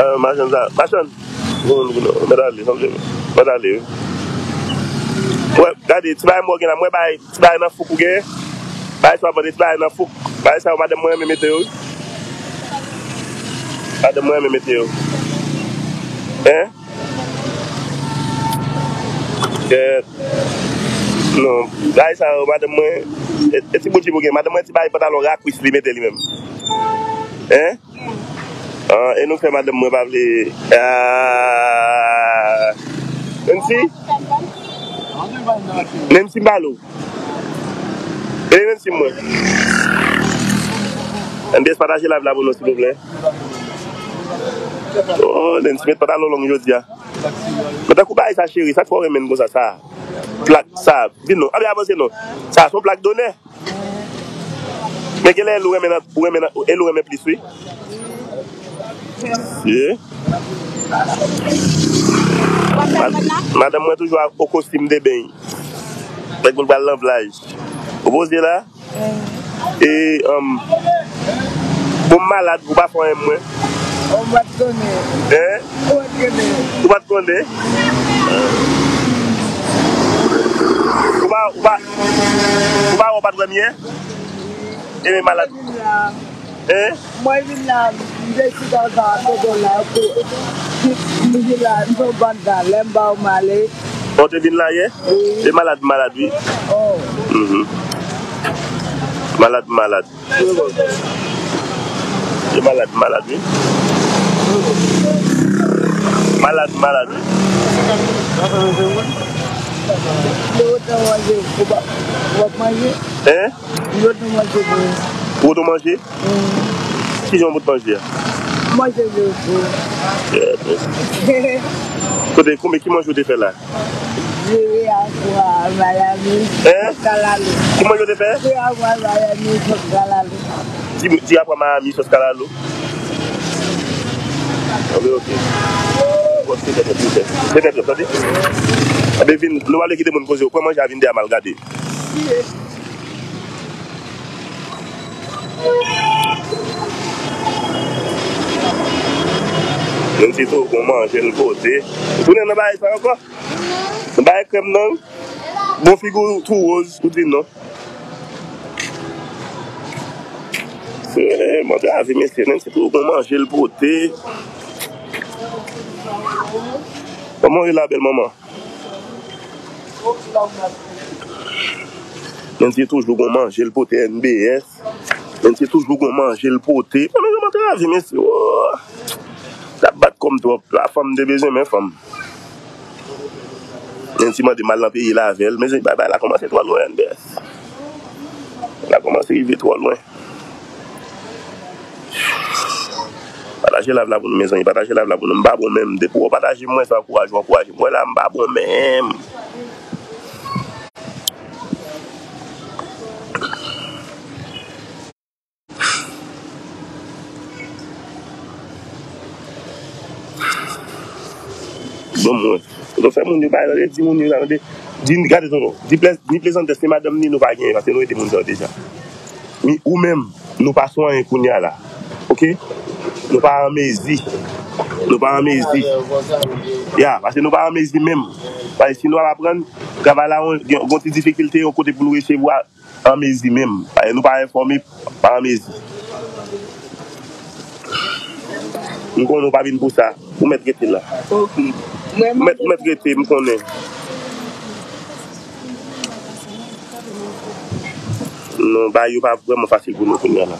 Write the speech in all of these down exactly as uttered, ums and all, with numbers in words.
Ah, machann sa, machann. Bon, bon, non, mèt ale, sanble, mèt ale, wi. Wè, gade, ti bagay mwen gen la, mwen bay, ti bagay nan fouk ou gen. Bay sa, mande ti bagay nan fouk. Bay sa, madanm mwen renmen mete yo, wi. Madanm mwen renmen mete yo. Hein? Kèt. Non, bagay sa yo, madanm mwen, e, e ti bout jip ou gen, madanm mwen ti bagay pantalon rakwis li mete li menm. Hein? Ah, e nou fè madanm mwen pa vle. Ah. Nancy? Nancy m pale w. E Nancy mwen. N B S pataje live la pou nou, silvouplè. Oh, Nancy met pantalon long jodi a. Men tankou bagay sa, cheri, sa k fè w renmen l konsa, sa? Plak sa, vin non. Anben avanse non. Sa, se yon plak donè. Men genlè el ou renmen nan, ou renmen nan, el ou renmen plis, wi. Ye. Mad-, madanm mwen toujou a, o kostim de beny. Fèk moun pral nan plaj. Ou poze la? E, um, bon, m malad, ou pa fè anyen mwen. Ou pa t konnen. Hein? Ou pa t konnen. Ou pa t konnen? Ou pa, ou pa, ou pa wè w pa t wè m yè? E men malad. Hein? Mwen vin la, m te chita ansanm ak tonton la, pou, m vin la, m fè yon bann tan, lè m ba w m ale. Ou te vin la yè? Wi. E malad, malad, wi. Oh. Mhm. Malad, malad. E malad, malad, wi. Malad, malad, wi. Lè w ap manje, ou pa, w ap manje? Hein? Yo te manje pou ou. Pou ou te manje? Mm. Kijan w te manje a? Manje yo pou. Kote, konbyen, ki manje ou te fè la? Jere a pwa mayami, hein? Sòs kalalou. Ki manje ou te fè? Jere a pwa mayami, sòs kalalou. Ti, ti a pwa mayami, sòs kalalou. Ok, ok. Bon, se tèt, se tèt, se tèt, tande? Anben vin, nou pa vle kite moun koze, ou pran manje a vin dèyè m al gade. Menm si tou gon manje l pote. Ou tounen nan bagay sa ankò? Nan bagay krèm nan? Bon figi w tou woz, ou di non. Se, mwen antrave, mesye, menm si tou gon manje l pote. Kòman w ye la, bèl manman? Nancy toujou gon manje l pote N B S. Nancy toujou gon manje l pote. Fanmi yo, m antrave, mesye. Oh. L ap bat kò m twòp. La fanm te bezwen men fanm. Nancy mande m al nan peyi l avè l. Mezanmi, bagay la kòmanse twò lwen, N B S. La kòmanse rive twò lwen. Pataje live la pou nou, mezanmi. Pataje live la pou nou. M pa bon menm. Depi w pataje mwen, sa ankouraje w, ankouraje m. Mwen la, m pa bon menm. Bon, mwen. Tonton fè moun yo bay, tande, di moun yo, tande. Di, gade, tonton. Di plez-, di plezantè, se madanm ni nou pa genyen, paske nou ede moun sa yo deja. Ni ou menm, nou pa sou anyen kounye a la. Oke? Nou pa an mezi. Nou pa an mezi. Ya, paske nou pa an mezi menm. Paske si nou ap aprann, travay la, yon, yon ti difikilte, yon kote pou nou resevwa, an mezi menm. Paske nou pa enfòme, pa an mezi. M konnen w pa vin pou sa. Ou mèt rete la. Ok. Ou mèt, ou mèt rete, m konnen. Non, bagay yo pa vrèman fasil pou nou kounye a la.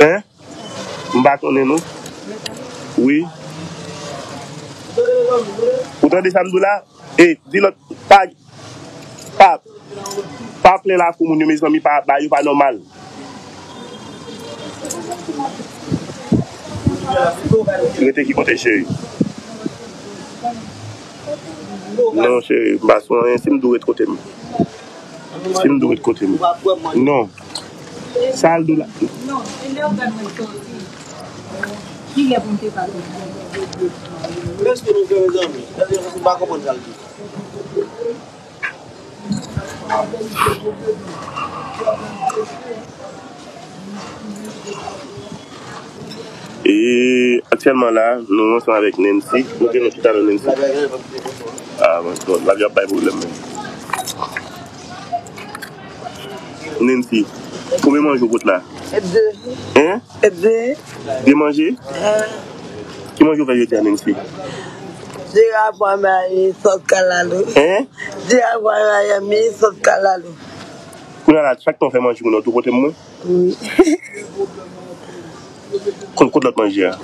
Hein? M pa konnen non. Wi. Ou tande sa m di w la? E, di lòt, pa, pa, pa plen lakou moun yo, mezanmi, pa, bagay yo pa nòmal. Rete ki kote, cheri? Non, cheri, m pa sou anyen, si m dou ret kote m. Si m dou ret kote m. Non. Sa l dou la. Non, e lè w gade mwen sòti. Kilè pou m te pale? Èske nou fè, mezanmi? Èske nou pa konprann sa l di? Ou pa bèl, se pwoblèm. Ou pa bèl, se pwoblèm. Ou pa bèl, se pwoblèm. E aktyèlman la, nou ansanm avèk Nancy. Montre nou chita non, Nancy. Ah, bon, bon, lavi ap bay pwoblèm menm. Nancy, konbyen manje w pot la? De. Hein? De. De manje? Ah. Ki manje w fè jodi a, Nancy? Diri avwa mayi, sòs kalalou. Hein? Diri avwa mayi, sòs kalalou. Kounye a la, chak tan w fè manje, kounye a w tou pote m mwen? Wi. Kot, kot lòt manje a?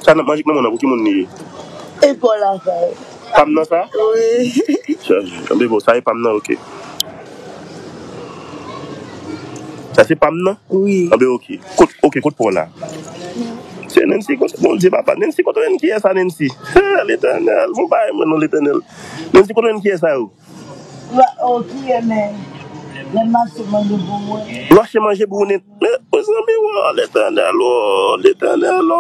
Sa n ap manje k nan mwen nan, pou ki moun li ye? E pa w la sa. Pa m nan sa? Wi. Chaje. Anben bon, sa e pa m nan, oke. Sa se pa m nan? Wi. Anben oke. Kot, oke, kot pa w la? Se Nancy, kot, Bondye papa. Nancy, kot w jwenn kiyè sa, Nancy? Letènèl, bon bagay mwen non, Letènèl. Nancy, kot w jwenn kiyè sa yo? Lwa, o, kiyè men, lè m achte manje pou mwen. Lwa achte manje pou ou, Nancy. Men, mezanmi, o, Letènèl, o, Letènèl, o,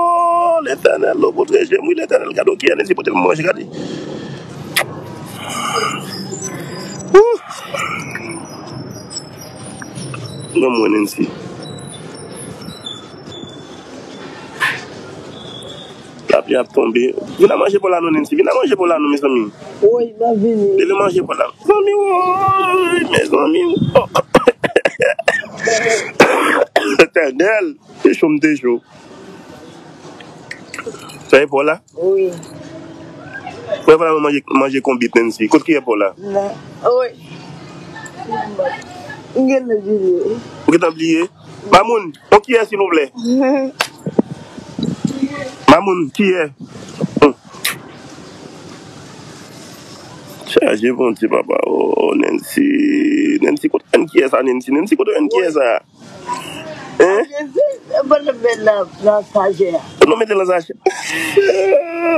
Letènèl, o, pwoteje m, wi, Letènèl, gade yon kiyè Nancy pote m manje, gade. Wouh! Nan mwen, Nancy. Lapli ap tonbe. Vin a manje pou la non, Nancy. Vin a manje pou la non, mezanmi. Woy, m ap vini. Leve manje pou la. Zanmi, woy, mezanmi. Oh. Letènèl, te cho, m te cho. Sa e pou la? Wi. Mwen vle manje, manje konbit, Nancy. Kot kiyè pou la? Nan. Wi. M gentan bliye. Ou gentan bliye? Mamoun, yon kiyè, silvouplè. Mamoun, kiyè? Hmm. Chaje Bondye, papa. Oh, Nancy. Nancy, kote w jwenn kiyè sa, Nancy? Nancy, kote w jwenn kiyè sa? Hein? Jezi, mwen te met nan, nan sachè a. Kote w mete nan sachè?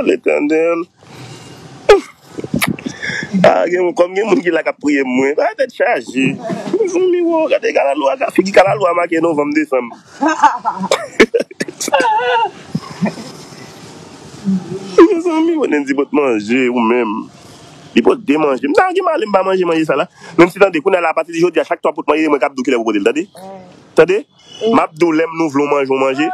Letènèl. Ah, gen, kòm gen moun ki la k ap priye mwen. Ba tèt chaje. Mezanmi, wo, gade kalalou a, figi kalalou a make novanm, desanm. Mezanmi, mwen di pot manje ou menm. Li pot de manje. M ta gen male, m pa manje manje sa la. Menm si tande, kounye a la, apati de jodi a, chak tan w pot manje, mwen k ap di w kilè pou pote l, tande? Tande? M ap di w lè m nou vle w manje, w manje.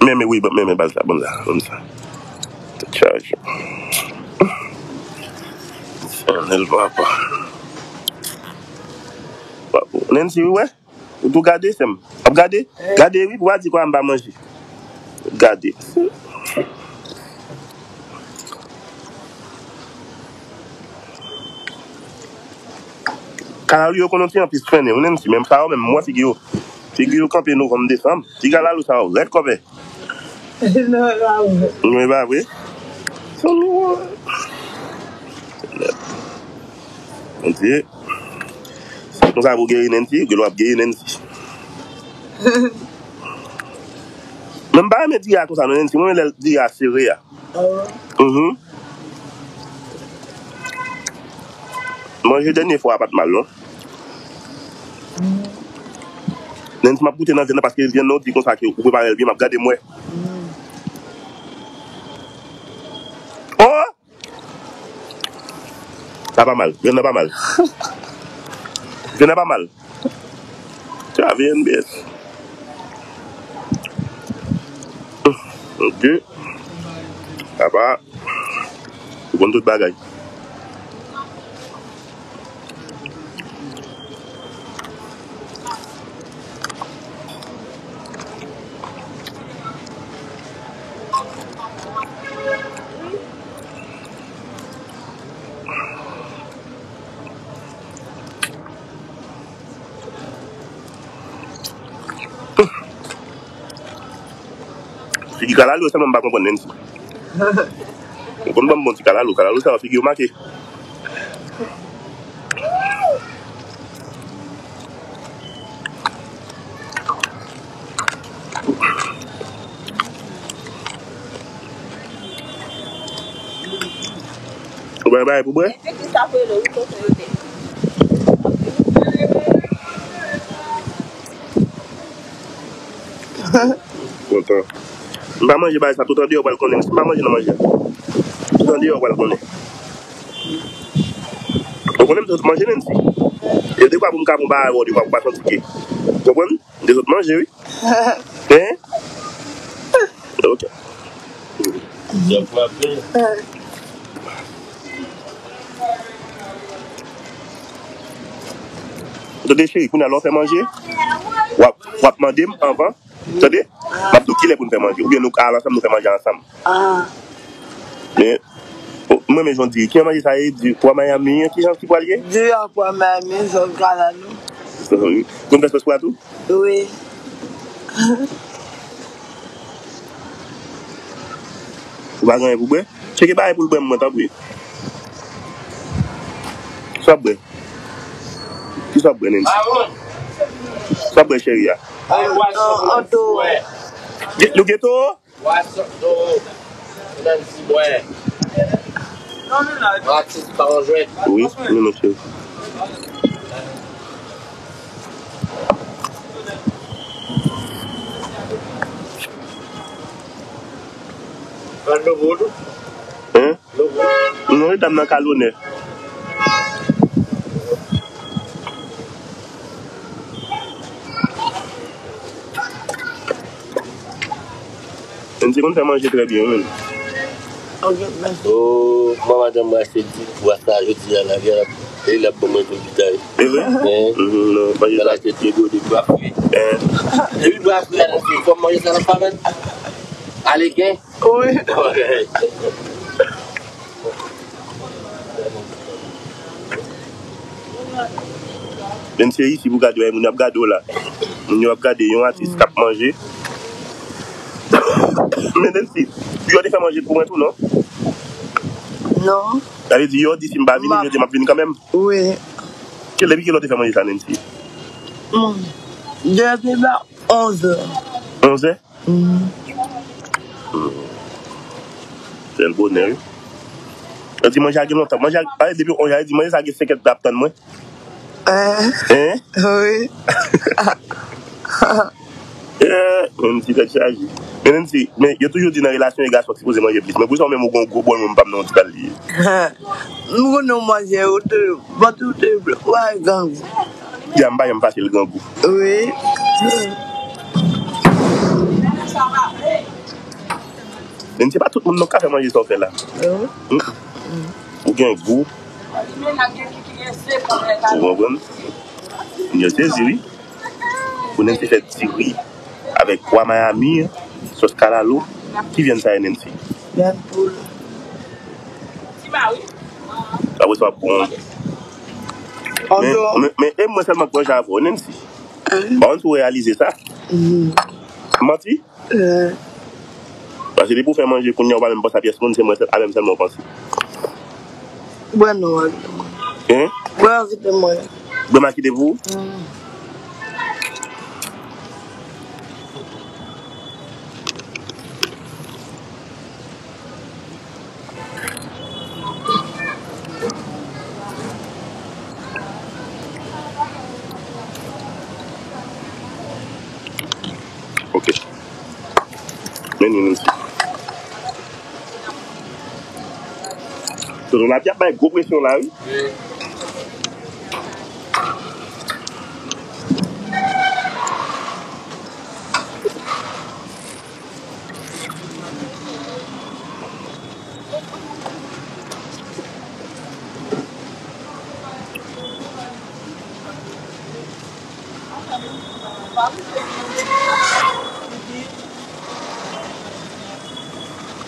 Men, men, wi, men, men, bal sa, ban m sa, ban m sa. Tèt chaje. Letènèl papa. Papa, Nancy, wi, wè? Ou tou gade, sè m? Ap gade? Gade, wi, pou pa di kwa m pa manje. Gade. Kalalou yo konn yon ti anplis trennen, ou menm si menm sa yo menm, m wè figi yo. Figi yo kanpe novanm, desanm. Ti kalalou sa yo rèd kòpè. Non, non. Non, e pa vre? Zanmi, Bondye. Se konsa pou geri Nancy, ou gen lwa ap geri Nancy. Men m pa renmen diri a konsa, non, Nancy. Mwen renmen lè diri a sere a. Mhm. Manje dènye fwa a pa t mal, non. Nancy, m ap goute nan vyann nan, paske vyann nan, ou di konsa ke ou prepare l byen, m ap gade, m wè. Oh! Sa pa mal. Vyann nan pa mal. Vyann nan pa mal. Sa vyann byen. Ok. Papa, ou konn tout bagay. Figi kalalou, sèlman m pa konprann Nancy. Ou konn ban m bon ti kalalou, kalalou sa yo figi yo make. Ou bay bagay pou bwè? Efektif sa pou yo, wi, kote yo te. Kontan. M pa manje bagay sa, tout andeyò pral konnen. Si m pa manje nan manje a, tout andeyò pral konnen. Ou konnen m te sot manje, Nancy. E dekwa pou m ka pran bagay wè, dekwa pou pa santi ke. Ou konprann? M te sot manje, wi. Hein? Ok. Tande, cheri, kounye a lè w fè manje, w ap, w ap mande m anvan. Tande? M ap di w kilè pou n fè manje. Oubyen nou ka al ansanm, nou fè manje ansanm. Ah. Men, o, m renmen jan w di. Ki jan manje sa ye? Di pwa Miami an, ki jan ki pral ye? Di a pwa Miami, zòn kalalou. Konn fè sòs pwa tou? Wi. Ou pa gen anyen pou bwè? Tcheke bagay pou l bwè, mwen, tanpri. Sa w ap bwè? Ki sa w ap bwè, Nancy? Sa w ap bwè, cheri a? Anto. Ge-, nou geto? Wi, nou, mesye. Hein? Non, e dam nan ka lonè. Nancy konn fè manje trè byen, wi, menm. Ok, mèsi. Oh, manman madanm mwen achte di bwa sa jodi a la, gen la, e l ap ban mwen tout detay. E vre? Hein? Mhm, non, manje sa. L achte de gode bwa fre. Hein? Epi bwa fre a, Nancy, fò m manje sa nan pa mèt. Ale gen. Wi. Menm se isi pou gade, wè, moun yo ap gade w la. Moun yo ap gade yon atis k ap manje. Men Nancy, yo te fè manje pou mwen tou, non? Non. Sa vle di, yo di si m pa vini, yo di m ap vini kanmenm. Wi. Kèl, depi kèlè w te fè manje sa, Nancy? Hmm. Depi ba onzè. Onzè? Mhm. Hmm. Bèl bonè, wi. Yo di manje a gen lontan. Manje a, pale depi onzè, yo di manje sa gen senkant tan ap tann mwen. Eh. Hein? Wi. Eh, Nancy tèt chaje. Men Nancy, men yo toujou di nan relasyon, e gason ki sipoze manje plis. Men pou sa, ou menm ou gen yon gwo bòl, mwen m pa m nan yon ti kal li ye. M konnen w manje, ou te, bòt ou te, w a grangou. Ya, m pa janm fasil grangou. Wi. Men se pa tout moun non k ka fè manje sa w fè la. Non. Mm. Ou gen gou. Ou konprann? Yo sezi, wi. Pou Nancy fè diri avèk pwa Miami, sòs kalalou. Ki vyann sa ye, Nancy? Vyann poul. Apre sa, w ap pran. Men, men, men, e mwen sèlman k manje avè w, Nancy. Hein? Pa konn si w reyalize sa. Mhm. Manti? Eh. Paske depi w fè manje, kounye a w pa menm panse a pyès moun, se mwen sèl, a menm sèlman w panse. Bwè non, al kite mwen. Hein? Bwè al kite mwen. Bwè m al kite pou ou? Hmm. Ok. Men nou, nou. Tonton Lapli ap bay gwo presyon la, wi.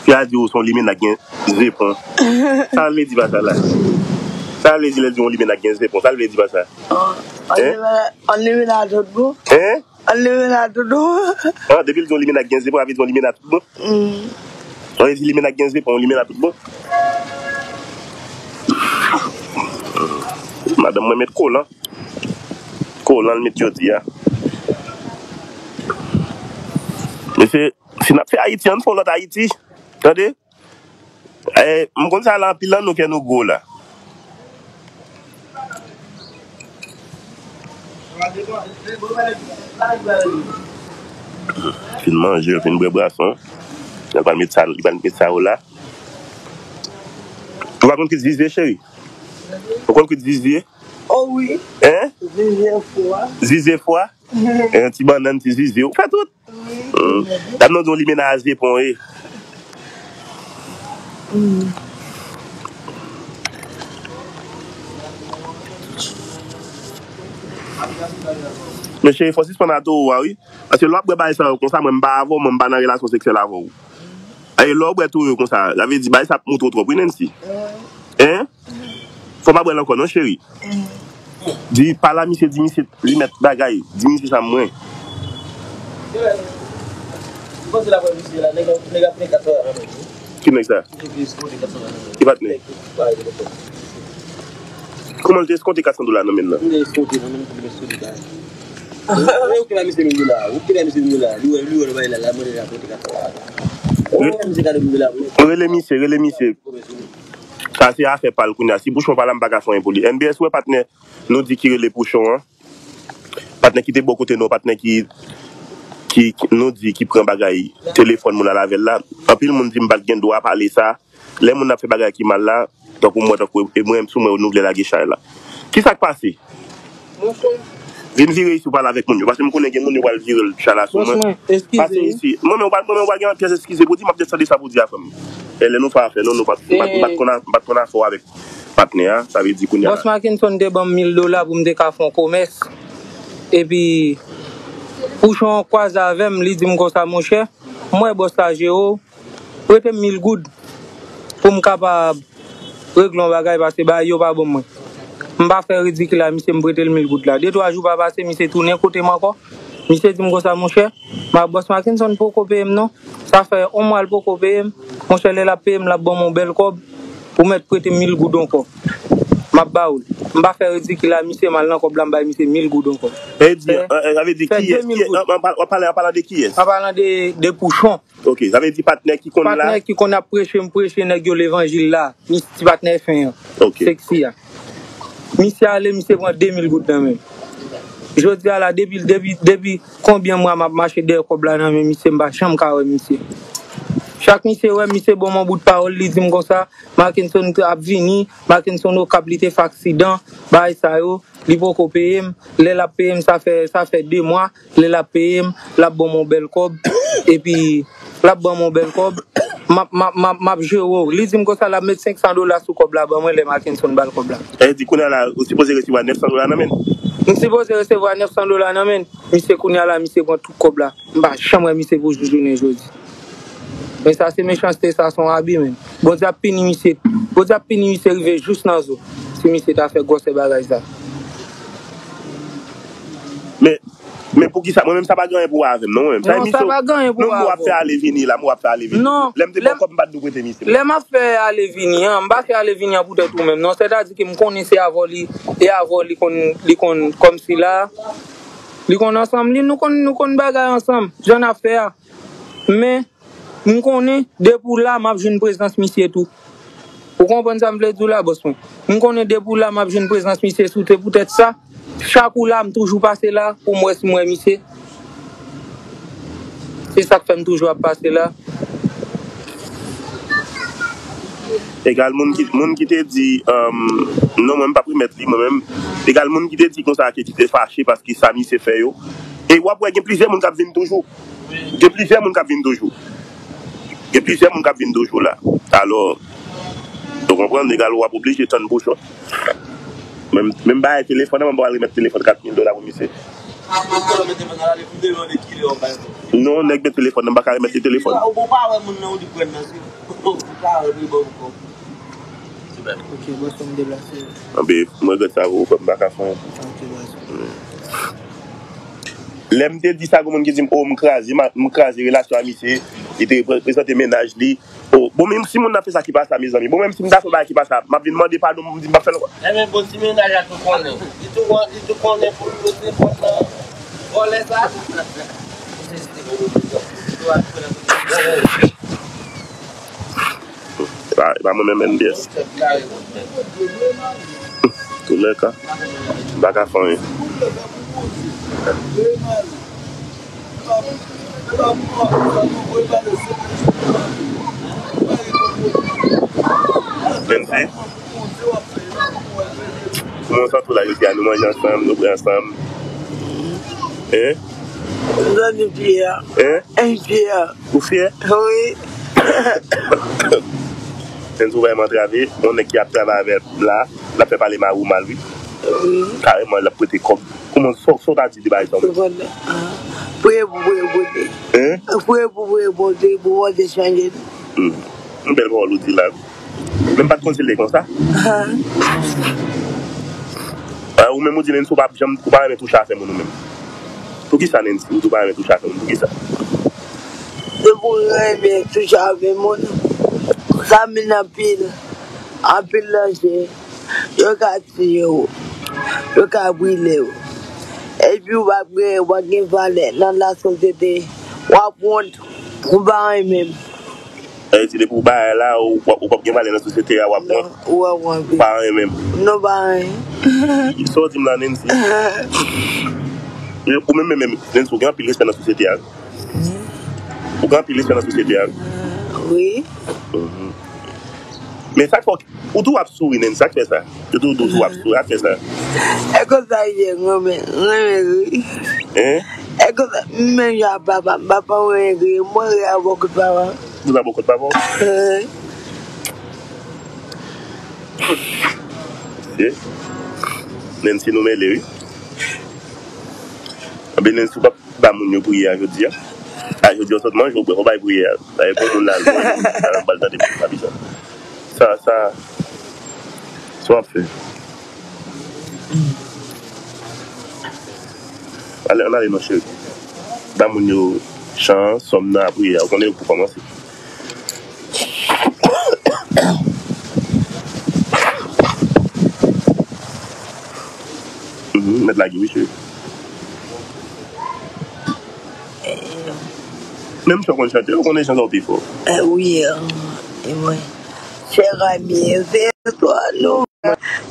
Fi a di w se yon limena k gen zepon. Sa l vle di pa sa la? Sa l vle di lè l di yon limena k gen zepon? Sa l vle di pa sa? An, an limena, an limena tout bon. Hein? An limena tout bon. Ah, depi l di yon limena k gen zepon, sa vle di yon limena tout bon? Mm. Sa vle di limena k gen zepon, yon limena tout bon? Madanm mwen met kolan. Kolan l met jodi a. Mesye, si n ap fè Ayiti, ann fè yon lòt Ayiti. Tande? Eh, m konn sa la, anpil nan nou kè nou gwo la. Fin manje, fin bwè bwason. Li pral met sa, li pral met sa yo la. Ou pa konn kwit zizye, cheri? Ou konn kwit zizye? Oh wi. Hein? Zizye fwa. Zizye fwa? Yon ti bannann, ti zizi, ou fè tout. Hmm. Dam nan di w li menaje pon e. Men cheri, fò w sispann atò ou a, wi. Paske lè w ap bwè bagay sa yo konsa, mwen m pa avè w, mwen m pa nan relasyon seksyèl avè w. E lè w bwè tou yo konsa, sa vle di bagay sa ap moutre w twòp, wi, Nancy. Hein? Fò w pa bwè l ankò, non, cheri. Di, pale a misye, di misye, li mèt bagay, di misye sa mwen. Ou panse l ap wè misye la, nèg ap, nèg ap pran kat sa nan men li. Ki nèg sa? Ki patnè? Kòman l te eskonte kat san dola nan men l lan? Li eskonte nan men l pou li eskonte bagay. Ou kite misye mil dola, ou kite misye mil dola, li wè, li wè bagay la, la mande l ap pran kat sa. Ou wè misye kado mil dola pou li. Rele misye, rele misye. Sa se afè pa l kounye a. Si Pouchon pa la, m pa ka fè anyen pou li. N B S, wè patnè, nou di ki rele Pouchon an. Patnè ki te bò kote nou, patnè ki, ki, ki nou di ki pran bagay telefòn moun al avè l la. Anpil moun di m pa t gen dwa pale sa. Lè moun ap fè bagay ki mal la, tankou mwen, tankou e mwen, sou mwen, nou vle lage chay la. Kisa k pase? Vin vire isi, ou pale avèk moun yo. Paske m konnen gen moun yo pral vire l chay la sou mwen. Pase isi. Mwen menm, ou pa, mwen menm, ou pa gen pyès eskize pou di, m ap tande sa pou di a frè m. E lè nou fè afè nou, nou pa, m pa, m pa t konn a, m pa t konn afè w avèk patnè a, sa vle di kounye a la. Bòs Mackenson te ban m mil dola pou m te ka fè yon komès. Epi, Pouchon kwaze avè m, li di m konsa, monchè, m wè bòs la jere w, prete m mil goud pou m kapab regle yon bagay, paske bagay yo pa bon mwen. M pa fè ridikil a misye, m prete l mil goud la. De twa jou pa pase, misye tounen kote m ankò. Misye di m konsa, monchè, ma bòs Mackenson poko peye m non. Sa fè yon mwa l poko peye m. Monchè, lè l ap peye m, l ap ban m yon bèl kòb. Ou mèt prete m mil goud ankò. M ap ba ou l. M pa fè ridikil a misye, m al nan kòb la, m bay misye mil goud ankò. E di, fè, e, e, sa vle di fè kiyès? De mil goud. An, an, an, w ap pale, w ap pale de kiyès? M ap pale de, de Pouchon. Ok, sa vle di patnè ki konn la? Patnè ki konn ap preche m, preche nèg yo levanjil la. Ti patnè fen an. Ok. Seksi a. Misye ale, misye pran de mil goud nan men m. Jodi a la, depi, depi, depi konbyen mwa m ap mache dèyè kòb la nan men misye, m pa janm ka wè misye. Chak misye wè m, misye ban m yon bout pawòl, li di m konsa, Mackenson te ap vini, Mackenson Okap, li te fè aksidan, bagay sa yo, li poko peye m, lè l ap peye m, sa fè, sa fè de mwa, lè l ap peye m, l ap ban m yon bèl kòb, epi l ap ban m yon bèl kòb, m ap, m ap, m ap, m ap jere w. Li di m konsa, l ap met senk san dola sou kòb la ban mwen lè Mackenson ba l kòb la. Sa vle di kounye a la, ou sipoze resevwa nèf san dola nan men l? M sipoze resevwa nèf san dola nan men l. Misye kounye a la, misye pran tout kòb la. M pa janm wè misye pou jou jounen jodi. Men sa se mechanste, sa se yon abi, men. Bondye ap pini misye. Bondye ap pini misye rive jous nan zo. Si misye ta fè gwosè bagay sa. Men, men poukisa? Mwen menm sa pa gen anyen pou wè avè m, non, mwen menm. Non, sa pa gen anyen pou wè avè w. Non, men w ap fè ale vini la, men w ap fè ale vini. Non, lè m te ba w kòb, m pa t dwe prete misye. Lè m ap fè ale vini an, m pa fè ale vini an poutèt ou menm, non. Sètadi ke m konnen se avè w li, e avè w li konn, li konn kòmsi la, li konn ansanm, li, nou konn, nou konn bagay ansanm, jan n ap fè a. Men, m konnen, depi w la, m ap jwenn prezans misye tou. Ou konprann sa m vle di w la, bòs mwen? M konnen depi w la, m ap jwenn prezans misye tou. Se poutèt sa, chak ou la, m toujou pase la pou m wè si m wè misye. Se sa k fè m toujou ap pase la. Egal, moun ki, moun ki te di, um, non, mwen, m p ap remèt li, mwen menm. Egal, moun ki te di konsa, ke ki te fache paske sa misye fè yo. E w ap wè, gen plizyè moun k ap vin toujou. Gen plizyè moun k ap vin toujou. Gen plizyè moun k ap vin toujou la. Alò, ou konprann, egal, w ap oblije tann Pouchon. Menm, menm bagay telefòn nan, mwen pral remèt telefòn kat mil dola pou misye. Non, nèg met telefòn nan, m pa ka remèt li telefòn. Ou pa wè moun nan, ou di pran nan, si ou pa wè, li ba ou kòb. Ok, bòs, fò m deplase. Anben, m regrèt sa pou ou, frè m, m pa ka fè anyen. Ok, bòs. Lè m te di sa, gen moun ki di m, o, m kraze, m, m kraze relasyon a misye, li te pre-, prezante mennaj li. O, bon, menm si moun nan fè sa ki pa sa, mezanmi. Bon, menm si m ta fè bagay ki pa sa, m ap vin mande padon, m di m p ap fè l ankò. Enben, bon, ti mennaj la tou konnen. Li tou, li tou konnen pou l pote pòt nan vòlè sa. E pa, e pa mwen menm, N B S. Toulèka, m pa ka fè anyen. Menm si, pou mwen, sa tou la, yo di a nou manje ansanm, nou bwè ansanm. Hein? M zanmi Pierre. Hein? Hein, Pierre. Ou fyè? Wi. Nensi, ou pa antrave, yon nèg ki ap travay avè l la, l ap fè pale mari w mal, wi. Wi. Kareman, l ap prete kòb. Kòman, sa, sa w ta di de bagay sa, w menm? Priye pou, priye pou li. Hein? Priye pou, priye pou li, pou Bondye chanje li. Hmm. Yon bèl pawòl ou di la, wi. Men m pa t konn se l te konsa. Ah, ou menm ou di Nensi, ou pa janm, ou pa renmen touche afè moun ou menm. Poukisa Nensi, ou di ou pa renmen touche afè moun? Poukisa? Se pou renmen touche afè moun. Sa vin anpil, anpil danje. Yo ka tiye w. Yo ka brile w. Epi w p ap gen, w p ap gen valè nan lasosyete. W ap wont. Ou pa renmen. Sa vle di depi w bagay la, ou p ap, ou p ap gen valè nan sosyete a, w ap wont. Ou ap wont. Ou pa renmen. Non, pa renmen. Sa w di m la, Nensi? Ou menm, menm, menm, Nensi, ou gen anpil respè nan sosyete a. Ou gen anpil respè nan sosyete a. Wi. Mhm. Men sa k fè w, ou tou ap souri, Nensi, sa k fè sa? Ou tou, ou tou ap souri, sa k fè sa? E konsa ye, renmen, renmen ri. Hein? E konsa, menm jan papa, papa mwen ri, mwen ri avè w kot papa. Ou ri avè w kot papa? Hein. Ye. Nensi, nou mele, wi. Anben, Nensi, ou p ap ba moun yo priyè a jodi a. A jodi a, w sot manje, ou bwè, ou bay priyè a. Dayè, pou moun la, l pral tande papisa. Sa, sa, sa w ap fè. Ale, ann ale non, cheri. Ba moun yo chan, sòm nan, a priyè a. Ou konnen yo pou kòmanse. Mhm, mèt lage, wi, cheri. Menm si w konn chante, ou konnen chante w pi fò. Eh, wi, eh, e mwen. Chers amis, c'est toi, nous.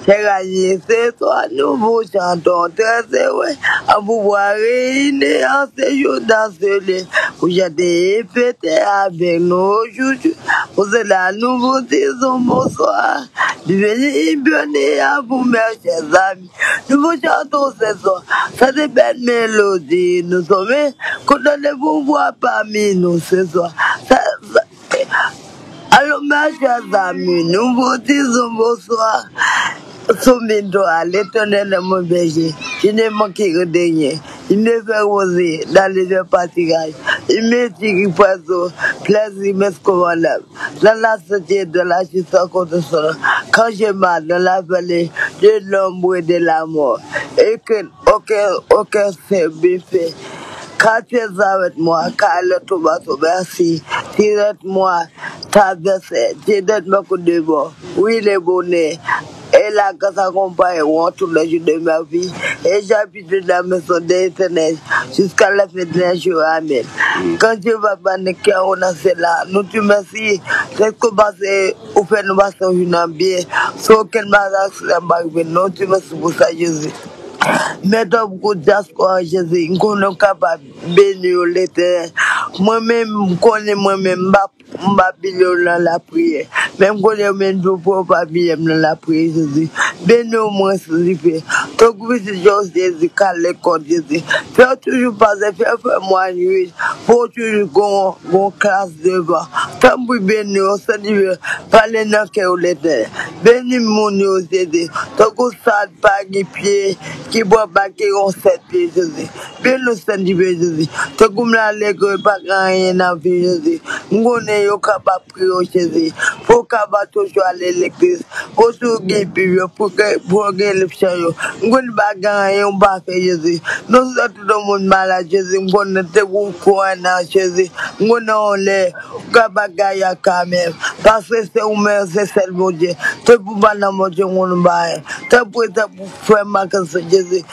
Chers amis, c'est toi, nous vous chantons très heureux. En pouvoir réunis en ce jour d'ensoleil. Pour chanter et fêter avec nous aujourd'hui. Pour cela, nous vous disons bonsoir. Bienvenue, bienvenue à vous, mes chers amis. Nous vous chantons ce soir cette belle mélodie. Nous sommes contents de vous voir parmi nous ce soir. Ça, ça, alors, mes chers amis, nous vous disons bonsoir. Soumis-toi à l'Éternel, mon berger. Je ne manquerai de rien. Il me fait reposer dans les verts pâturages. Il me dit qu'il prend plaisir, mes commandements. Dans la sainteté de la justice contre son nom. Quand je marche dans la vallée de l'ombre de la mort, et que aucun, aucun seul bienfait. Car tu es avec moi, car le tombeau merci. Tu es moi, ta verset, tu es mon coup de bord. Oui, le bonheur. Et la grâce accompagneront tous les jours de ma vie. Et j'habite dans la maison de l'Éternel jusqu'à la fin de la jour. Amen. Quand Dieu va prendre cœur dans cela, nous te remercions. C'est que passer ou fè nou pase yon jounen byen. San okenn maladiksyon pa rive nou. Ti mèsi pou sa, Jezi. Mèt an pou diaspora, Jezi. M konnen w kapab beni yo, Letènèl. Mwen menm, m konnen mwen menm, m pa, m pa bliye w nan lapriyè. Men m konnen yo menm tou pou yo pa bliye m nan lapriyè, Jezi. Beni w mwen, Jezi. Tankou pitit yo, Jezi, kale kò, Jezi. Fè yo toujou pase, fè, fè mwa nwit. Pou yo toujou gon, gon klas devan. Tanpri beni yo, Sentespri, pale nan kè yo, Letènèl. Beni moun yo, Jezi. Tankou sa pa gen pye, ki pran bal, ki gon sèt pye, Jezi. Beni yo, Sentespri, Jezi. Tankou m la alegre, pa gen anyen nan vi, Jezi. M konnen yo kapab priye w, Jezi. Pou w kapab toujou ale legliz. Pou w toujou gen Bib yo, pou gen, pou w gen liv chan yo. M konnen pa gen anyen w pa fè, Jezi. Non sèlman tout moun malad, Jezi. M konnen te pou kouran nan, Jezi. M konnen yon lè, ou ka bagay a kanmenm. Paske se ou menm, se sèl Bondye. Te pou pa nan Bondye, m konnen pa anyen. Te pou, te pou frè m ak sè, Jezi.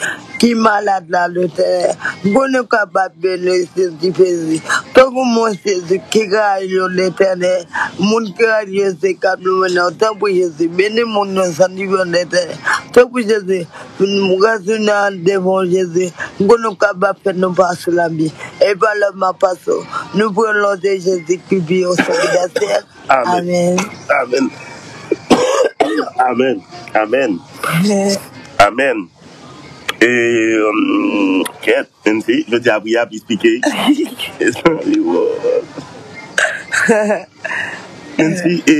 Ki malad la, Letènèl. M konnen w kapab beni Sentespri, Jezi. Tankou moun, Jezi, ki rayi yo, Letènèl. Moun ki rayi yo, Jezi, k ap lwen nan, tanpri, Jezi. Beni moun yo, Sentespri, Letènèl. Tanpri, Jezi. M retounen devan w, Jezi. M konnen w kapab fè nou pase la byen. E pa lè m ap pase w. Nou priyé o non de Jezi ki pi o sèk dè syèk. Amèn. Amèn. Amèn. Amèn. Amèn. Amèn. E, hum, Kèt, Nancy, jodi a pri a plis pike. Nancy, e,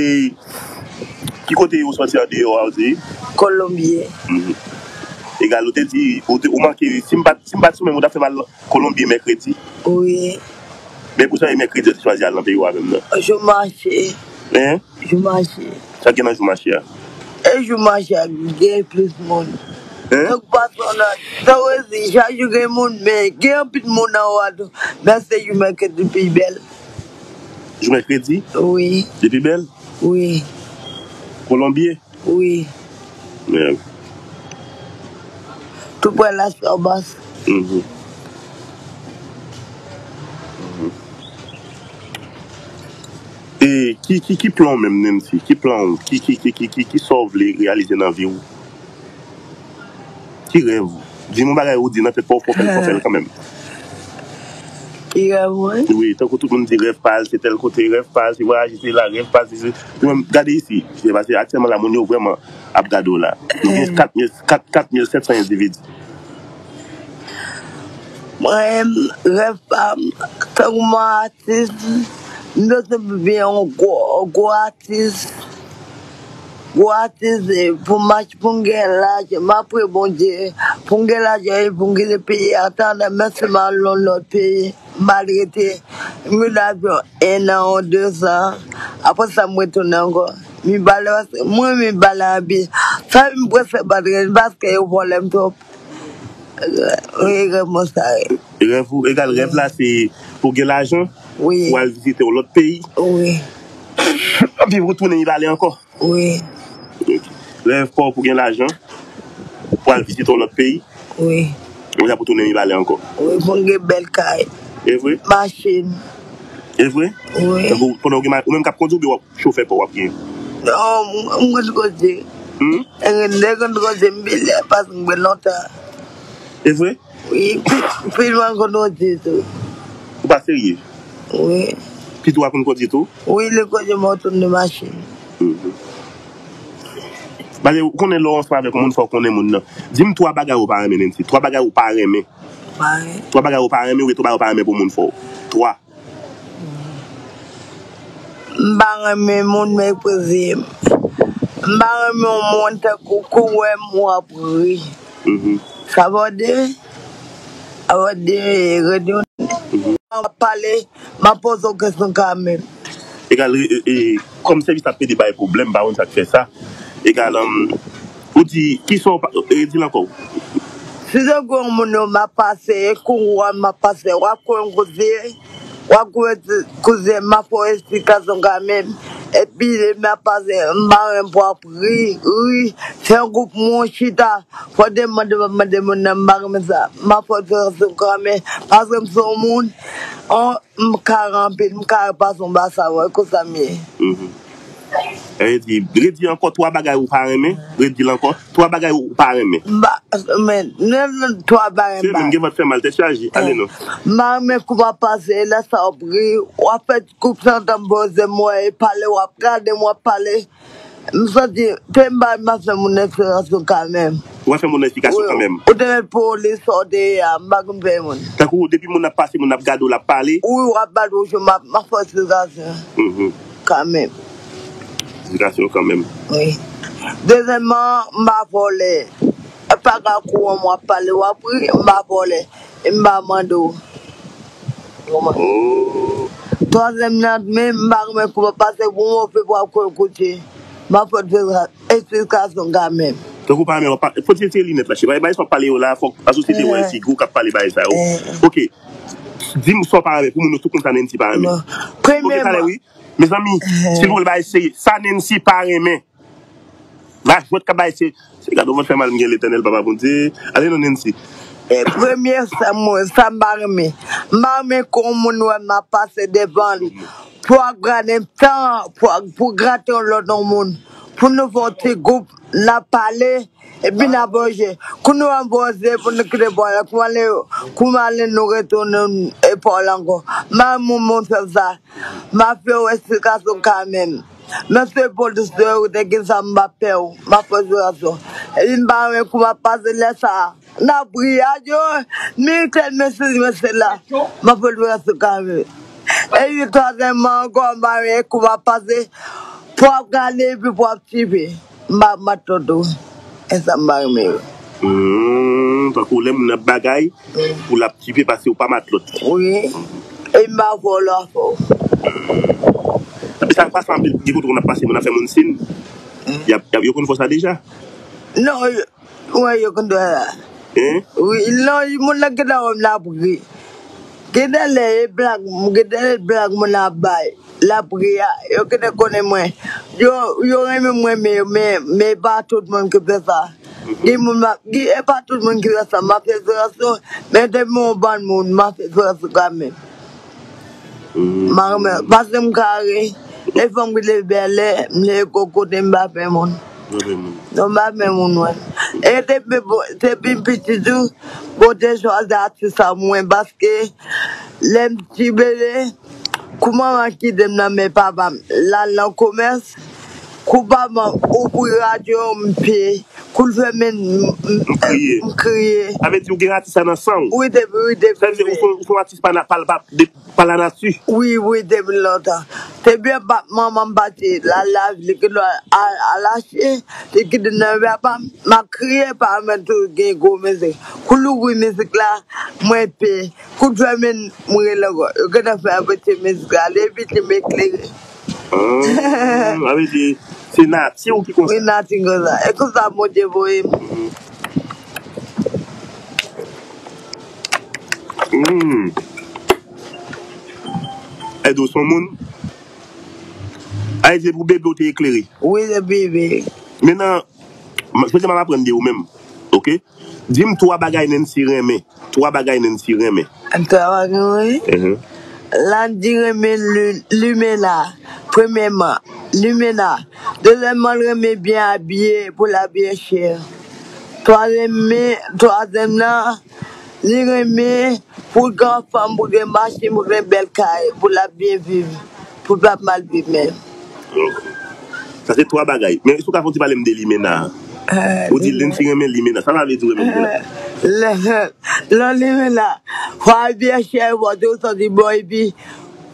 ki kote ou sòti andeyò a, ou di? Kolonbye. Mhm. Egal, ou te di, ou te, ou manke, si m pa, si m pa t sou menm, ou t ap fè m al Kolonbye mèkredi. Wi. Men pou sa, e mèkredi, ou te chwazi al nan peyi w avè m nan. Jou mache. Hein? Jou mache. Sa gen nan jou mache a? E jou mache a gen plis moun. Hein? Tank patwon nan, tank ou di, chak jou gen moun, men gen anpil moun anwo a tou. Men se jou mèkredi pi bèl. Jou mèkredi? Wi. Li pi bèl? Wi. Kolonbye? Wi. Men. Tou prè Las Palmas. Mhm. Mhm. E ki, ki, ki plan w menm, Nancy? Ki plan w? Ki, ki, ki, ki, ki, ki sa w vle reyalize nan vi w? Ki rèv ou? Di m yon bagay ou di nan tèt pa w, fò w fè l, fò w fè l kanmenm. Ki rèv mwen? Wi, tankou tout moun di rèv pa l, se tèl kote, rèv pa l, se vwayaje, se la, rèv pa l, se, se. Ou menm, gade isi, se paske aktyèlman la, moun yo vrèman ap gade w la. Nou gen kat mil, kat, kat mil sèt san endividi. Mwen, rèv pa m, tankou mwen atis, m bezwen vin yon gwo, gwo atis. Gwo atis, e, pou m ach-, pou m gen lajan, m ap priye Bondye, pou m gen lajan e pou m kite peyi a, tandan mèsi m al yon lòt peyi, m al rete, m gen avyon en an ou de zan, apre sa m retounen ankò. Mibalè, paske mwen renmen Mibalè anpil. Sa m prese pa t renmen paske yo vòlè m twòp. Wi, rèv mwen sa ye. Rèv ou, egal rèv la, se pou gen lajan, wi, pou al vizite yon lòt peyi. Wi. Epi pou tounen Mibalè ankò. Wi. Ok. Rèv pa w pou gen lajan, pou al vizite yon lòt peyi. Wi. Epi sa pou tounen Mibalè ankò. Wi, pou m gen bèl kay. E vre? Machin. E vre? Wi. Tankou pandan w gen ma-, ou menm k ap kondui oubyen w ap chofè pa w ap gen? Non, m, m konn kondui. Hmm? M konn kondui, m bilè, paske m pran lontan. E vre? Wi, pi, pi lwen konn kondui tou. Ou pa serye? Wi. Pitit ou a konn kondui tou? Wi, li kondui, mwen tounen machin. Mhm. Paske ou konnen lè w ansanm avèk yon moun, fò w konnen moun nan. Di m twa bagay ou pa renmen, Nancy. Twa bagay ou pa renmen. Pa renmen. Twa bagay ou pa renmen, oubyen twa bagay ou pa renmen pou moun fè w. Twa. M pa renmen moun meprize m. M pa renmen yon moun tankou kou wè m w ap ri. Mhm. Sa pa de? Sa pa de redi yon. Mhm. M ap pale, m ap poze w kesyon kanmenm. Egal, e, e, e, kòm sèvis la ap plede bay pwoblèm, m pa konn sa k fè sa. Egal, um, ou di, ki sa w pa, redi l ankò. Si se gwo moun yo m ap pase, e kou w a m ap pase, w ap kouye yon kote, w ap kouye ti koze, m ap fè w esplikasyon kanmenm. Epi, lè m ap pase, m pa renmen pou w ap ri, ri, fè yon gwoup moun chita, fò w te mande, mande moun nan, m pa renmen sa. M ap fè w esplikasyon kanmenm, paske m se yon moun, on, m kare anpil, m kare pase yon basa, wè, konsa m ye. Mhm. Redi, redi ankò twa bagay ou pa renmen. Redi l ankò. Twa bagay ou pa renmen. M pa, men, men, men, twa bagay m pa. Menm gen vant fè mal, tèt chaje. Ale non. M pa renmen kou m ap pase, lè sa w ap ri, w ap fè gwoup santan poze m, wè, e pale, w ap gade m, w ap pale. M santi, te m pa, m ap fè moun esplikasyon kanmenm. Ou ap fè moun esplikasyon kanmenm. Ou te mèt pou li sa w te ye a, m pa konn fè moun. Tankou depi moun ap pase, moun ap gade w, l ap pale. Wi, w ap bat wouj, m ap, m ap fè esplikasyon. Mhm. Kanmenm. Esplikasyon kanmenm. Wi. Dezyèmman, m pa vòlè. E pa ka kou w a m w ap pale, w ap ri, m pa vòlè. E m pa mande w. Oh. Twazyèm nan, men m pa renmen kou w ap pase pou mwen, w ap koute. M ap fè w esplikasyon kanmenm. Tankou w pa renmen, w ap pa, fò w tire linèt la, cheri. Bagay sa w ap pale yo la, fòk asosye te wè, eh, se gwo k ap pale bagay sa yo. Eh. Ok. Di m sa w pa renmen, pou moun yo tou konn sa Nancy pa renmen. Bon. Ok, premyèman, talè, wi. Mezanmi, eh, silvouplè, bagay serye. Sa Nancy pa renmen. Va jwèt k ap bay se, se gade w fè mal m gen Letènèl Papa Bondye. Ale non, Nancy. E premye sa mwen, sa m pa renmen. M pa renmen kon moun wè m ap pase devan l. Pou ap gade m tan, pou, pou grate yon lòt yon moun. Pou nou fè yon ti gwoup, n ap pale, epi n ap manje. Kou nou ap manje, pou nou kite pòl la, kou m ale, kou m ale nou retounen e pòl ankò. M pa renmen moun fè m sa. M ap fè w esplikasyon kanmenm. Mesye polisye yo te gen zam, m ap fè w. M ap fè w esplikasyon. Epi m pa renmen kou m ap pase lè sa a. N ap ri a yo, militè, mesye, mesye la. M ap fè l sou kare. Epi twazyèmman ankò, m pa renmen kou m ap pase. Pou ap gade epi pou ap tipe. M pa matlòt ou. E sa m pa renmen yo. Hmm, tankou lè moun ap bagay, pou l ap tipe pase ou pa matlòt. Wi. E m pa vòlò fò. Epi sa k pase anpil, gen kote konn ap pase, moun ap fè moun sin. Y ap, y ap, yo konn fè sa deja. Non, yo, wè, yo konn fè sa. Hein? Wi, non, moun nan gentan wè m l ap ri. Gentan lè e blag, gentan lè blag moun ap bay. L ap ri a, yo gentan konnen mwen. Yo, yo renmen mwen, men, men, men e pa tout moun ki fè sa. Gen moun, m ap, gen, e pa tout moun ki fè sa. M ap fè diferans, non, men depi m yon bann moun, m ap fè diferans kanmenm. M pa renmen, paske m kare, e fò m rele bèlè, m rele kokote, m pa fè moun. Non, m pa fè moun, wè. E depi, depi m piti tou, Bondye chwazi atis sa pou mwen, paske lè m ti bebe, kou manman kite m nan men papa m, l al nan komès, kou papa m ouvri radyo, m pye, kou l fèmen, m, m, m kriye. M kriye. Sa vle di ou gen atis sa nan san w? Wi, depi, wi, depi. Sa vle di ou se, ou se yon atis pa, pa, pa, pa lanati. Wi, wi, depi lontan. Depi papa, manman m pati, l al lavil, li kite al, al achte, li kite nan men papa m, m ap kriye, pa mwen tou gen gwo mizik. Kou l ouvri mizik la, mwen pye. Kout fèmen, m rele ankò. Yo gentan fè apresye mizik la. Depi li m eklere. Ah, sa vle di, se nati w ki konsa. Wi, nati m konsa. E konsa Bondye voye m. Hmm. Edo, se yon moun. Sa vle di, depi w bebe, w te eklere. Wi, depi bebe. Mentnan, m, se sa m ap aprann de ou menm. Oke? Di m twa bagay Nancy renmen. Twa bagay Nancy renmen. Twa bagay mwen renmen? Mhm. Landy renmen li-, limena. Premyèman, limena. Dezyèmman, l renmen byen abiye pou l abiye chè. Twazyèm, twazyèm nan, li renmen pou l gen fanm, pou l gen machin, pou l gen bèl kay, pou l ap byen viv, pou l pa ap mal viv menm. Ok. Sa se twa bagay. Men si w ka fè yon ti pale m de limena a? Ou di Nancy renmen limena. Sa sa vle di renmen limena? Lè, lè limena, fò w abiye chè, fò w toujou santi bon, epi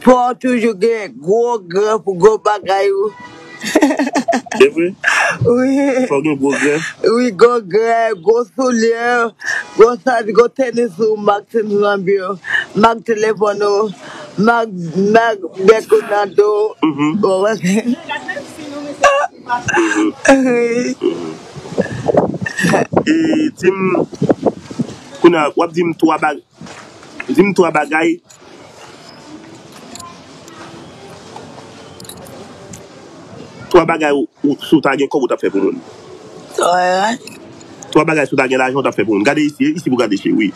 fò w toujou gen gwo grèf pou gwo bagay ou. Se vre? Wi. Fò w gen gwo grèf? Wi, gwo grèf, gwo soulye, gwo sat, gwo tenis ou, mak tenis nan pye w, mak telefòn ou, mak, mak bèk ou nan do w. Mhm. Ou wè? Mhm. Mhm. E di m, kounye a, w ap di m twa bag-, di m twa bagay, twa bagay ou, ou, si w ta gen kòb ou t ap fè pou moun. Twa bagay? Twa bagay si w ta gen lajan ou t ap fè pou moun. Gade isi, isi pou gade cheri, wi.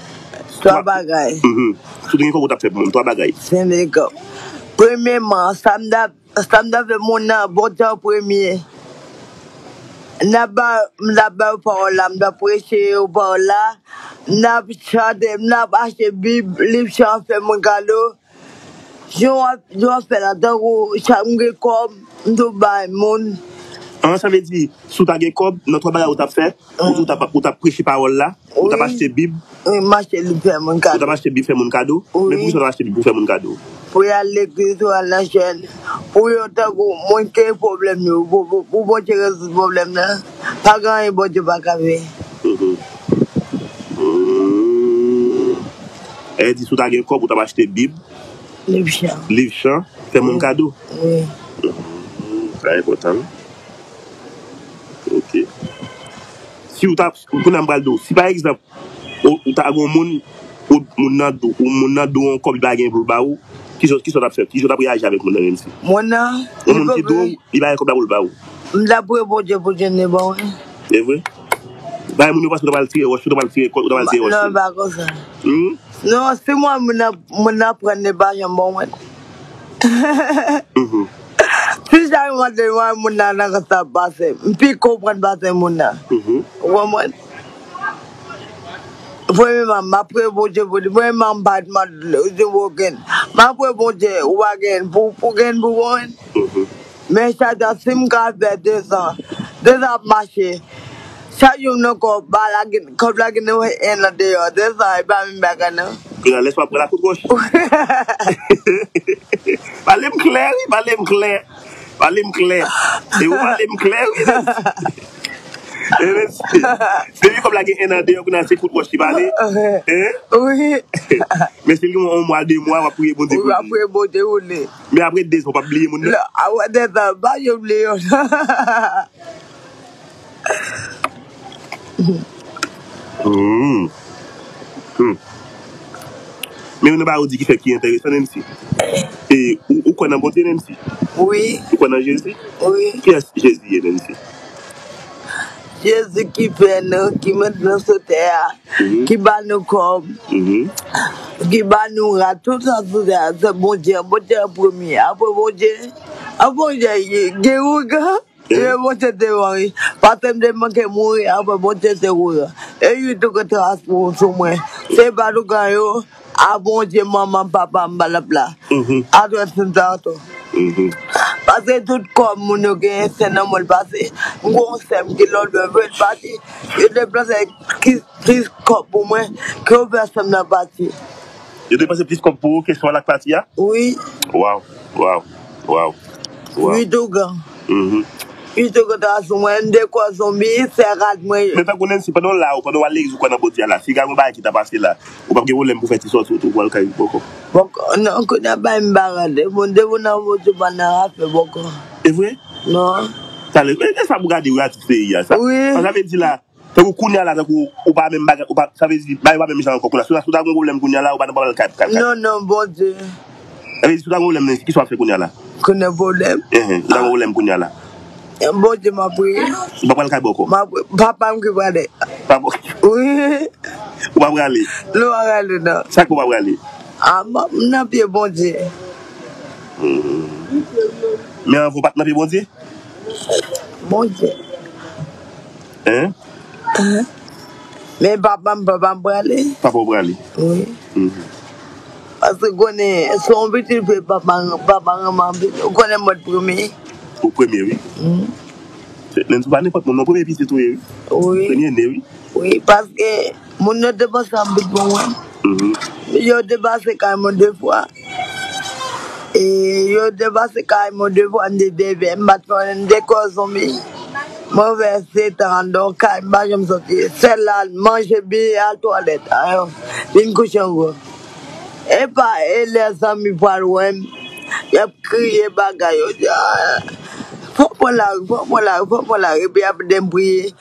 Twa bagay. Mhm. Si w te gen kòb ou t ap fè pou moun, twa bagay. Si m te gen kòb. Premyèman, sa m t ap Sa m ta fè moun nan, Bondye an premye. N ap ba, m t ap ba yo pawòl la, m t ap preche yo pawòl la, n ap chante, n ap achte Bib, liv chan, fè moun kado. Jan w ap, jan w ap fè la, tankou chak m gen kòb, m tou bay moun. An, sa vle di, si w ta gen kòb, nan twa bagay ou t ap fè, ou, ou t ap, ou t ap preche pawòl la, ou t ap achte Bib. Wi, m achte Bib fè moun kado. Ou t ap achte Bib fè moun kado? Wi. Men poukisa w t ap achte Bib pou fè moun kado? Pou y al legliz, pou y al nan jèn. Pou yo tankou moun ki gen pwoblèm yo, pou, pou, pou Bondye rezoud pwoblèm nan. Pa gen anyen Bondye pa ka fè. Mhm. Hmm. E di si w ta gen kòb, ou t ap achte Bib. Liv chan. Liv chan, fè moun kado. Wi. Mhm. Sa enpòtan. Ok. Si w ta, kounye a m pral di w, si pa egzanp, ou, ou ta gen yon moun, ou, moun nan do, ou moun nan do yon kòb li pa gen pou l ba ou, kisa, kisa w t ap fè? Kisa w t ap reyaji avèk moun nan menm si? Moun nan, yon moun ki do w, li pa gen kòb la pou l ba ou. M t ap priye Bondye pou Bondye ban mwen. Se vre? Bay moun yo paske w ta pral tire wòch, w ta pral tire kòb, w ta pral tire wòch. Non, pa konsa. Hmm? Non, si mwen moun nan, moun nan pran li pa janm ban mwen. Mhm. Si sa yo mande mwen, moun nan nan konsa pase. M pi konprann pase moun nan. Mhm. Ou konprann? Premyèman, m ap priye Bondye pou li. Premyèman, m pa t mande li okenn. M ap priye Bondye, ou pa gen pou, pou gen pou mwen. Mhm. Men chak jou, si m ka fè de zan, de zan ap mache, Chak jou m nan kòb, ba la gen, kòb la gen yon en nan deyò. Se sa, e pa menm bagay, non. Kounye a, lè swa pran la kout wòch. Pale m klè, wi, pale m klè. Pale m klè. E ou pale m klè, wi, Nancy. E Nancy. Depi kòb la gen en nan deyò, kounye a se kout wòch li pale. Hein? Wi. Men si l gen yon mwa, de mwa, w ap priye Bondye pou li. Wi, w ap priye Bondye pou li. Men apre de zan, w p ap bliye moun nan. Non, apre de zan, pa yo bliye yo. Hmm. Hmm. Men youn nan bagay ou di ki fè ki enteresan, Nancy. E ou, ou kwè nan Bondye, Nancy? Wi. Ou kwè nan Jezi? Wi. Kiyès Jezi ye, Nancy? Jezi ki fè nou, ki mete nou sou tè a, mhm, ki ba nou kòb, mhm, ki ba nou rad, tout sa sou tè a, se Bondye, Bondye an premye. Apre Bondye, apre Bondye, gen ougan. Yo, Bondye te mori. Paske m te manke mouri, apre Bondye te mori. E li tou gen tras pou sou mwen. Se pa tou kan yo, a Bondye, manman, papa m, balap la. Mhm. Adrès m sa tou. Mhm. Paske tout kòb moun yo genyen, se nan mwen l pase. M gon sè m ki lòt bò vre l pati. Yo te plase ki, ki kòb pou mwen, ke yo fè sè m nan pati. Yo depanse plis kòb pou ou ke swa l ak pati a? Wi. Waw, waw, waw, waw. Uit ougan. Mhm. Uit ougan ta sou mwen, m de kò zonbi, fè rad mwen. Men tankou Nancy, pandan w la, ou pandan w al legliz, ou kwè nan Bondye a la, si gen yon bagay ki ta pase la, ou p ap gen pwoblèm pou fè ti sòti, ou tou pral kay bòkò. Bòkò, non, kounye a bay m bagay, depi, depi w nan Bondye, pa nan afè bòkò. E vre? Non. Talè, e, e sa pou gade, wi, atis peyi a, sa. Wi. Sa vle di la, tankou kounye a la, tankou ou pa menm bagay, ou pa, sa vle di, bagay pa menm jan ankò kounye a. Si w ta, si w ta gen pwoblèm kounye a la, ou pa nan pral kay, kay, kay. Non, non, Bondye. Sa vle di, si w ta gen pwoblèm, men, kisa w ap fè kounye a la? Konnen pwoblèm. Enhen, si w ta gen pwoblèm kounye a la. Bondye, m ap priye. Ou pa pral kay bòkò? M ap priye. Papa m ki prale. Papa. Wi. Ou pa prale? Non, m pa prale, non. Sa k fè ou pa prale? A, m nan pye Bondye. Hmm. Men anvan w pa t nan pye Bondye? Bondye. Hein? Hein? Men papa m, papa m prale. Papa w prale? Wi. Mhm. Paske konnen, se yon pitit vre papa, papa renmen anpil. Ou konnen mwen t premye. Ou premye, wi. Mhm. Se, Nancy, ou pa nenpòt moun, non, premye pitit ou ye, wi. Wi. Premye ne, wi. Wi, paske moun yo te panse anpil pou mwen. Mhm. Yo te pase kay mwen de fwa. E yo te pase kay mwen de fwa, m te bebe, m pa t konnen, m te kò zonbi. Mwen fè sèt an anndan kay, m pa janm sòti. Sèl al manje, biye, al twalèt. Ayo, vin kouche ankò. E pa, e lè zanmi pral wè m, y ap kriye bagay, yo di, "Ah, fò w pran lari, fò w pran lari, fò w pran lari." Epi apre m priye,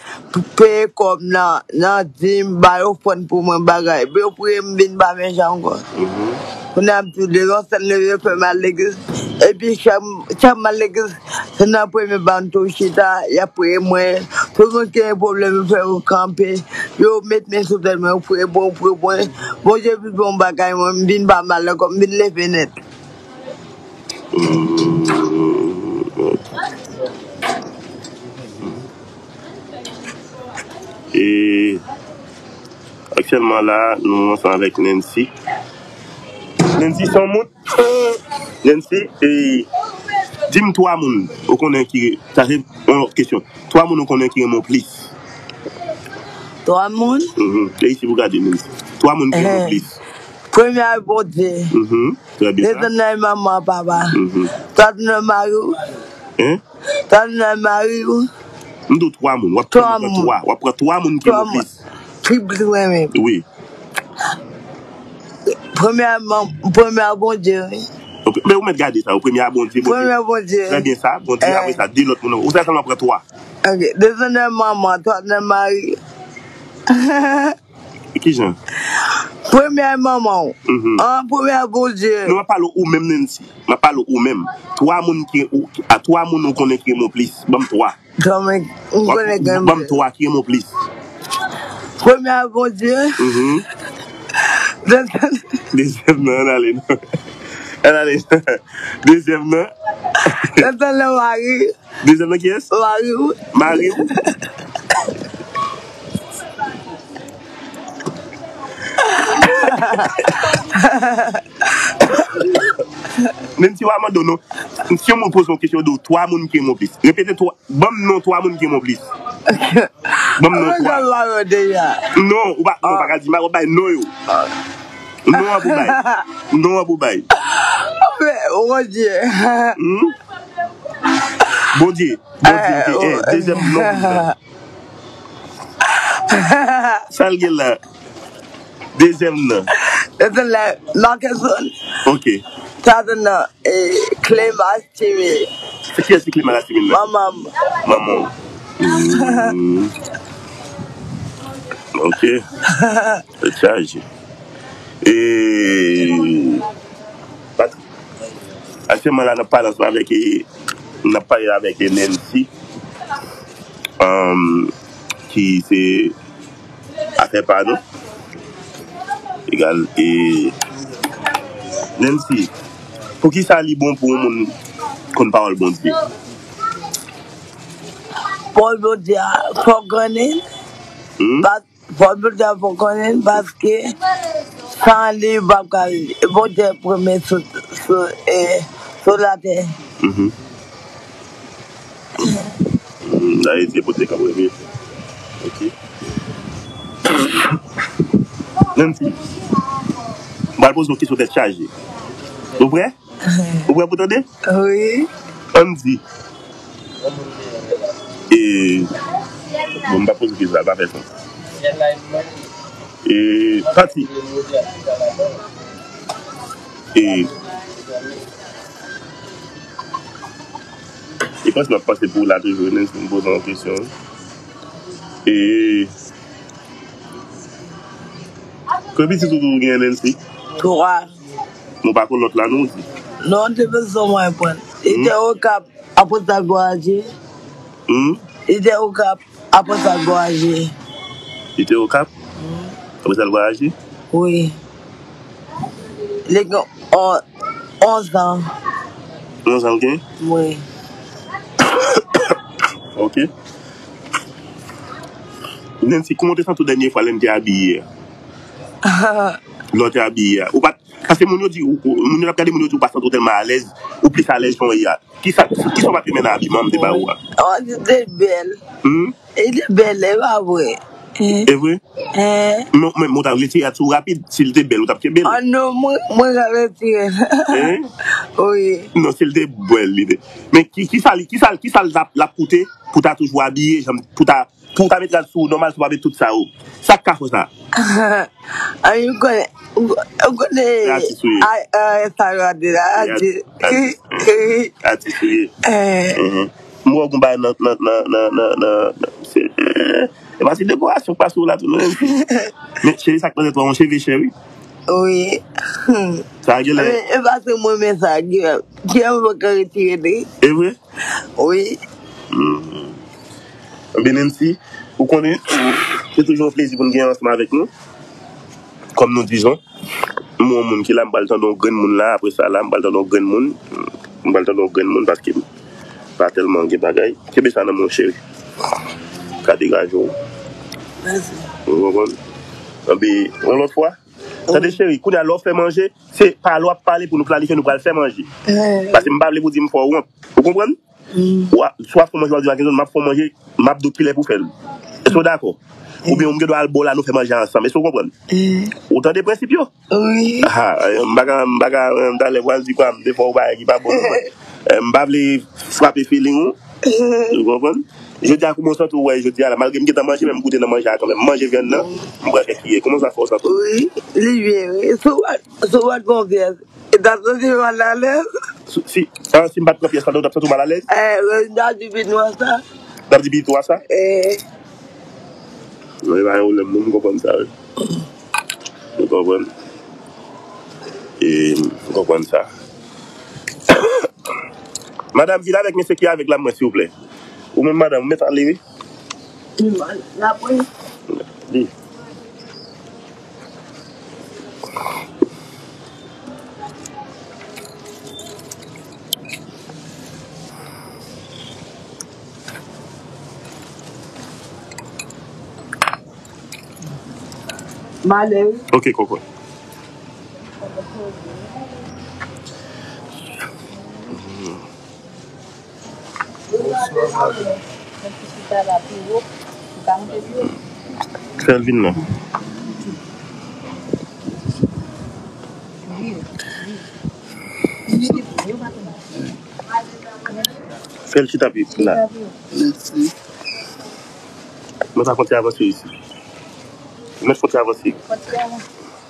peye kòb nan, nan dim, ba yo ofrann pou mwen bagay. Epi yo priye m vin pa menm jan ankò. Mhm. Kounye a m tou de yon sèl leve, yo fè m al legliz. Epi chak, chak m al legliz, se nan premye ban tou chita, y ap priye mwen. Tout moun ki gen pwoblèm, yo fè yo kanpe. Yo met men sou tèt mwen, yo priye pou mwen, priye pou mwen. Bondye vin fè yon bagay, mwen, m vin pa mal ankò, m vin leve nèt. E aktyèlman la, nou ansanm avèk Nancy. Nancy, se yon moun? Nancy, e, di m twa moun ou konnen ki, sa se yon lòt kesyon. Twa moun ou konnen ki renmen w plis? Twa moun? Mhm. E isi pou gade, Nancy. Twa moun ki renmen w plis. Premye a Bondye. Mhm. Trè byen sa. Dezyèm nan e manman, papa. Mhm. Twazyèm nan mari w. Hein? Twazyèm nan mari w. M di w twa moun. W ap pran twa. W ap pran twa moun ki renmen w plis. Ki plis renmen. Wi. Premyèman, premye a Bondye, wi. Ok, men ou mèt gade sa, ou premye a Bondye, Bondye. Premye a Bondye. Trè byen sa, Bondye, eh, apre sa, de lòt moun. Ou sa sèlman pran twa. Ok, dezyèm nan manman, twazyèm nan mari. Kijan? Premye a manman w. Mhm. An, premye a Bondye. Non, m ap pale ou menm, Nancy. M ap pale ou menm. Twa moun ki, ou, a twa moun ou konnen ki renmen w plis. Ban m twa. Twa moun, m konnen ki renmen m plis. Ban m twa ki renmen w plis. Premye a Bondye. Mhm. Dezyèm nan, ann ale non. Ann ale. Dezyèm nan. Dezyèm nan mari. Dezyèm nan kiyès? Mari w. Mari w. Menm si w a mande w non, si yon moun poze w kesyon, yo di w twa moun ki renmen w plis. Repete twa, ban m non twa moun ki renmen w plis. Ban m non twa. Mwen gen la yo deja. Non, ou pa, non, ou pa ka di m, w ap bay non yo. Non an pou bay. Non an pou bay. Bondye. Hmm? Bondye. Bondye, eh, ok, eh, oh, dezyèm non. Sa l gen la? Dezyèm nan. Dezyèm nan, Marcus. Ok. Sa se nan, eh, Cléma Steven. Se kiyès ki Cléma Steven nan? Manman m. Manman w. Hmm. Ok. Tèt chaje. E, Patrick, aktyèlman la, n ap pale ansanm avèk, e, n ap pale avèk, e, Nancy, um, ki se afè pa nou. Egal, e, Nancy, poukisa li bon pou yon moun konn pawòl Bondye? Pawòl Bondye a, fòk konnen. Hmm? Pas- Fò Bondye fò konnen paske san li, ou p ap ka viv. Bondye premye sou, sou, eh, sou latè. Mhm. Mm, Ayiti, Bondye k ap premye. Ok. Nancy, m pral poze yon kesyon tèt chaje. Ou prè? Ou prè pou tande? Wi. Ann di. E, bon, m pa poze kesyon sa, l pa fè sans. E, Pati. E, e panse m ap panse pou ou la toujou, Nancy, m poze yon kesyon. E, konbyen pitit ou, ou gen, Nancy? Twa. Nou pa konn lòt la, non, ou di? Non, te bezwen mwen pran. Li te Okap, apre sa l vwayaje. Hmm? Li te Okap, apre sa l vwayaje. Li te Okap? Hmm. Apre sa l vwayaje? Wi. Li gen on-, onz an. Onz an l gen? Wi. Ok. Nancy, kòman w te santi w dènye fwa lè n te abiye a? Lè w te abiye a. Ou pa t, paske moun yo di, ou, ou, moun yo t ap gade moun yo di ou pa santi w tèlman alèz, ou plis alèz jan w ye a. Kisa, kisa w pa t renmen nan abiman m te ba ou a? Oh, li te bèl. Hmm? Li te bèl, e pa vre? Eh. E vre? Eh. Men, men, men w ta retire a sou rapid, si l te bèl, ou t ap kenbe l? Ah non, mwen, mwen ka retire l. Eh? Wi. Non, si l te bèl, li te. Men ki, kisa li, kisa, kisa l ap, l ap koute pou ta toujou abiye, jan, pou ta, pou ta met rad sou ou nòmal, si w pa met tout sa yo? Sa k ka fè sa? Ay, ou konnen, ou, ou konnen, atis ou ye. Ay, ay, sa yo ap di la, atis, atis, atis ou ye. Eh. Mhm. M wè w gon bagay nan, nan, se, eh, e pa ti dekorasyon k pase w la tou, non. Men, cheri, sa k nan tèt ou a, yon cheve chè, wi. Wi. Sa gen lè. Men, e pa se mwen, men sa, gen, gen yon moun k retire li. E vre? Wi. Hmm. Ebyen, Nancy, ou konnen, se toujou yon plezi pou n gen ansanm avèk nou. Kòm nou dizon, m yon moun ki la, m pral tande yon grenn moun la, apre sa la, m pral tande yon grenn moun. M pral tande yon grenn moun paske m pa tèlman gen bagay. Kenbe sa nan men w, cheri. Ka degaje w. Mèsi. Ou konprann? Anpi, yon lòt fwa, tande, cheri, kounye a, lè w fè manje, se pa lè w ap pale pou nou planifye, nou pral fè manje. Eh. Paske m pa vle pou di m fè w wont. Ou konprann? Mm. W a, swa fè manje, w ap di w a gen zòn, m ap fè manje, m ap di w kilè pou fè l. Èske w dakò? Mm. Oubyen ou m gen dwa al ba w la, nou fè manje a ansanm. Èske w konprann? Mm. Ou tande prensip yo? Wi. Ah, eh, m pa ka, m pa ka, eh, talè pral di kwa, m te fè w bagay ki pa bon. Eh, m pa vle frape feeling ou. Mm. Ou konprann? Jodi a, kòman w santi w wè jodi a la? Malgre m gentan manje, men m goute nan manje a kanmenm. M manje vyann nan, m pran kèk kiyè. Kòman sa fè w santi w? Wi, li byen, wi. Sou wòl, sou wòl konfyans. E ta santi mal alèz. Si, si, ah, si m pa t pran pyès la, w t ap santi w mal alèz? Eh, lè m ta di pitit mwen sa. W t ap di pitit ou a sa? Eh. Non, e pa yon pwoblèm, non, m konprann sa, wi. M konprann. E, m konprann sa. Madanm, vin avèk mesye ki avèk la, mwen, silvouplè. Ou menm, madanm, ou mèt ale, wi. Lapri. Li. M ale, wi. Ok, kòkòt. Bonswa, madanm. Fè l vin la. Fè l chita pi la. Mèsi. Mwen pa konte avanse isi. Mèt konte avanse.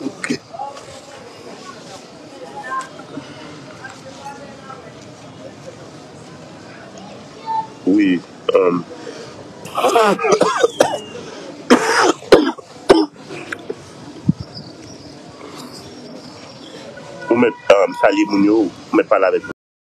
Ok. Wi. Um, ou mèt um, salye moun yo, ou mèt pale avèk